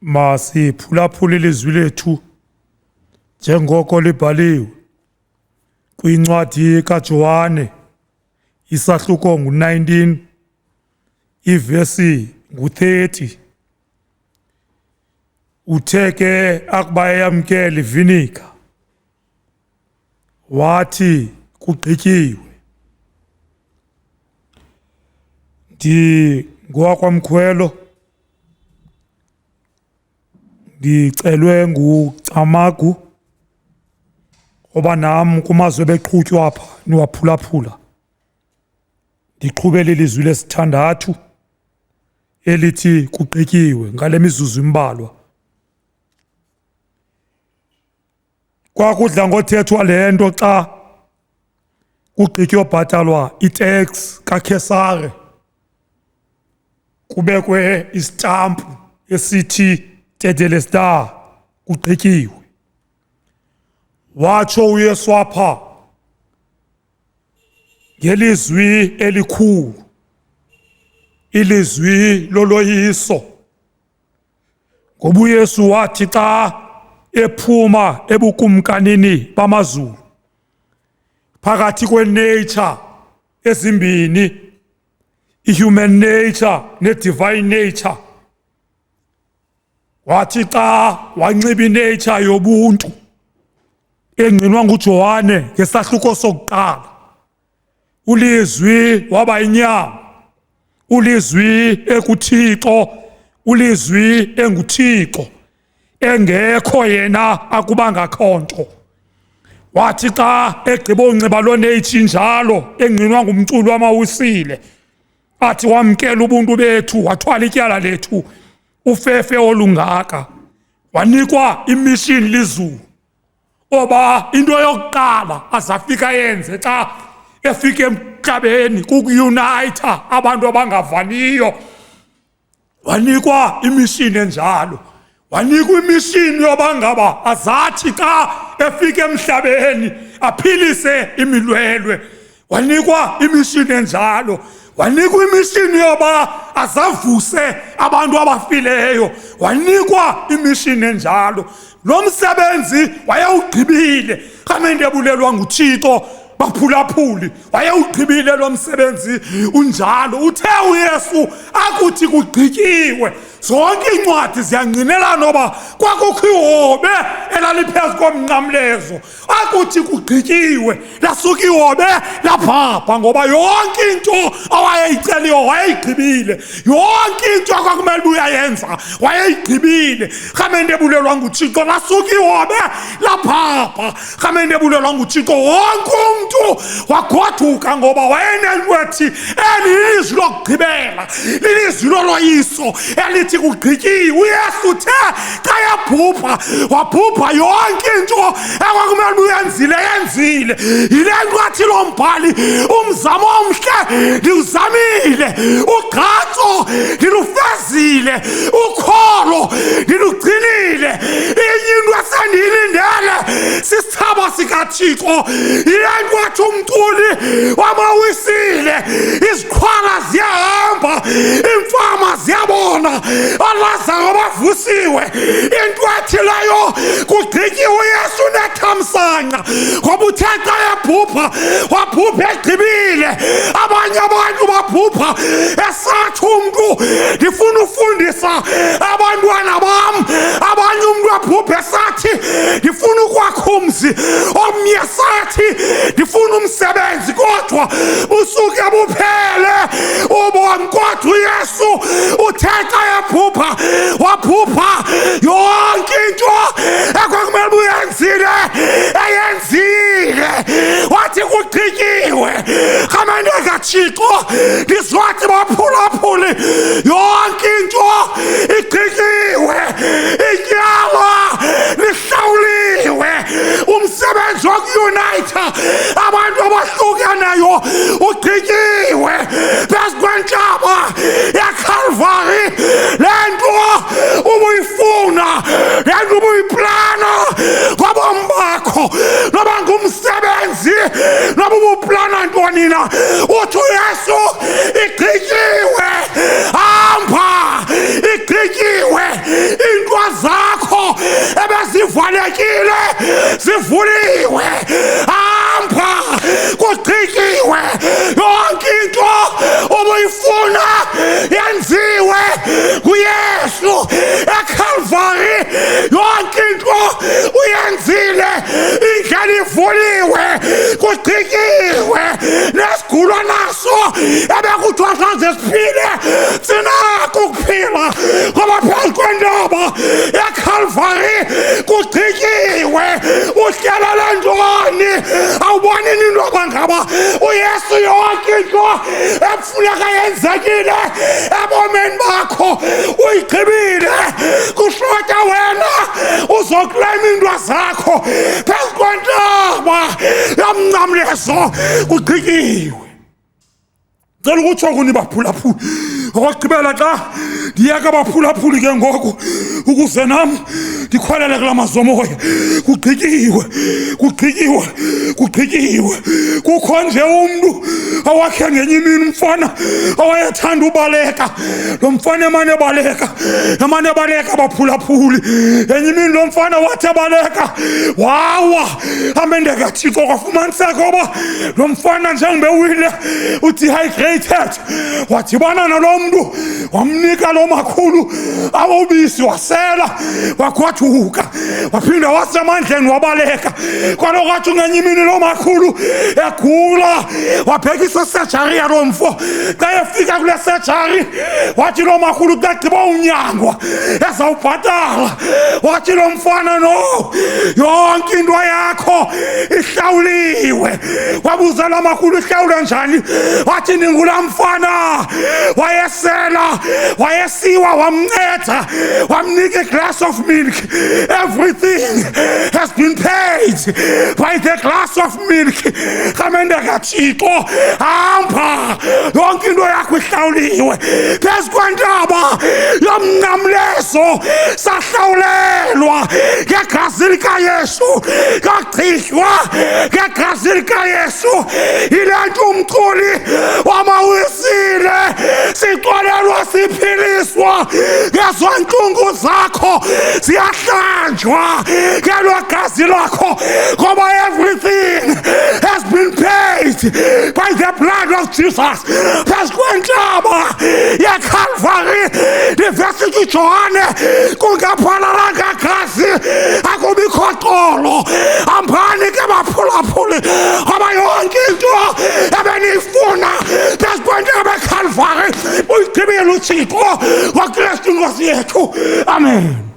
Masiphulaphule ilizwi lethu njengoko libhaliwe kwincwadi kaJohane isahluko ngu-19 ivesi ngu-30. Uthe ke akuba eyamkela ivinika wathi kugqityiwe. NdingowakwaMkhwelo ndicelwe nguCamagu oba nam kumazwe ebeqhutywa apha niwaphulaphula ndiqhubele ilizwi lesithandathu elithi kugqityiwe ngale mizuzu imbalwa. Kwakudla ngothethwa le nto xa kugqityobhatalwa itax kaKhesare kubekwe isitampu esithi tetelestai kugqityiwe. Watsho uYesu apha ngelizwi elikhulu, ilizwi loloyiso. Ngoba uYesu wathi xa ephuma ebukumkanini bamazulu phakathi kwenature ezimbini, i-human nature ne-divine nature, wathi xa wanxiba inature yobuntu engqinwa nguJohane ngesahluko sokuqala, ulizwi waba inyama, ulizwi ekuThixo, ulizwi enguThixo, engekho yena akubangakho nto. Wathi xa egqiba unxiba loo nature injalo engqinwa ngumculo wamawisile, athi wamkela ubuntu bethu, wathwala ityala lethu, ufefe olungaka, wanikwa imishini lizulu oba into yokuqala azafika yenze xa efika emhlabeni kukuunayitha abantu abangavaniyo. Wanikwa imishini enjalo, wanikwa imishini yoba ngaba azathi xa efika emhlabeni aphilise imilwelwe. Wanikwa imishini enjalo, wanikwa imishini yoba azavuse abantu abafileyo. Wanikwa imishini enjalo. Lo msebenzi wayewugqibile rhamente ebulelwa nguThixo, baphulaphuli, wayewugqibile lo msebenzi unjalo. Uthe uYesu akuthi kugqityiwe, zonke iincwadi ziyangqinelana oba kwakukho ihobe elaliphezu komnqamlezo. Akuthi kugqityiwe, lasuka ihobe labhabha, ngoba yonke into awayeyiceliwe wayeyigqibile, yonke into akwakumele uba uyayenza wayeyigqibile. Rhamente ebulelwa nguThixo, lasuka ihobe labhabha. Rhamente ebulelwa nguThixo, wonke umntu wagoduka, ngoba wayenento ethi eli lilizwi lokugqibela, lilizwi loloyiso elithi kugqityiwe. UYesu uthe xa yabhubha, wabhubha yonke into ekwakumele uba uyenzile yenzile. Yile nto athi lo mbhali, umzamo omhle ndiwuzamile, ugqatso ndilufezile, ukholo ndilugcinile, inye into esendiyilindele sisithaba sikaThixo. Yile nto athi umculi wamawisile, iziqhwala ziyahamba, iimfama ziyabona, oLazaro bavusiwe. Into ethi leyo kugqityiwe, uYesu unethamsanqa, ngoba uthe xa ebhubha wabhubha egqibile. Abanye abantu babhubha esathi umntu ndifuna ufundisa abantwana bam, abanye umntu abhubha esathi ndifuna ukwakha umzi, omnye esathi ndifuna umsebenzi, kodwa busuke buphele ubomi. Kodwa uYesu uthe xa ebhubha wabhubha yonke into ekwakumele ubuyenzile eyenzile, wathi kugqityiwe. Rhamente kaThixo, ndizwathi baphulaphuli, yonke into igqityiwe, ityala lihlawuliwe, umsebenzi wokuunayitha abantu abahlukeneyo ugqityiwe phezu kwentaba yeKhalvari. Le nto ubuyifuna, le nto ubuyiplana ngobomi bakho, noba ngumsebenzi, noba ubuplana ntoni na, uthi uYesu igqityiwe, hamba, igqityiwe into. Ebomini bakho uyigqibile, kushota wena uzokleyima iinto zakho phezu kwentaba yomnqamlezo kugqityiwe. Cela ukutsho kuni baphulaphuli, okokugqibela xa ndiyeka baphulaphuli ke ngoku ukuze nam ndikhwelele kula mazwi omoya. Kugqityiwe, kugqityiwe, kugqityiwe. Kukho nje umntu awakhe ngenye imini, umfana owayethanda ubaleka. Lo mfana emane ebaleka, emane ebaleka, baphulaphuli. Enye imini lo mfana wathi ebaleka wawa, amendeka Thixo, kwafumaniseka uba lo mfana njengoba ewile udehydrated. Wadibana nalo mntu, wamnika lo makhulu awobisi, wasela, wakhwathuka, waphinda wasemandleni, wabaleka. Kaloku athi ngenye imini lo makhulu egula, wabhekisa esejari yalo mfo. Xa efika kule sejari, wathi lo makhulu xa gqiba unyangwa ezawubhatala, wathi lo mfana, "No, yonke into yakho ihlawuliwe." Wabuza la makhulu, "Ihlawulwe njani?" Wathi, "Ndingulaa mfana wayesela, wayesiwa, wamnceda, wamnika iglass of milk. Everything has been paid by the glass of milk." Rhamente kaThixo, hamba, yonke into yakho ihlawuliwe. Phezu kwentaba yomnqamlezo sahlawulelwa ngegazi likaYesu, kachithwa ngegazi likaYesu. Yile nto umculi wamawisile, sixolelwa, siphiliswa ngezo ntlungu zakho, ziyahlanjwa ngelo gazi lakho, ngoba everything has been paid by the blood of Jesus phezu kwentaba yeKhalvari. Ivesi Johane, kungaphalalanga gazi akubikho xolo. Hambani ke baphulaphuli, ngoba yonke into ebeniyifuna phezu kwentaba eKhalvari uyigqibile uThixo ngoKristu Inkosi yethu. Amen.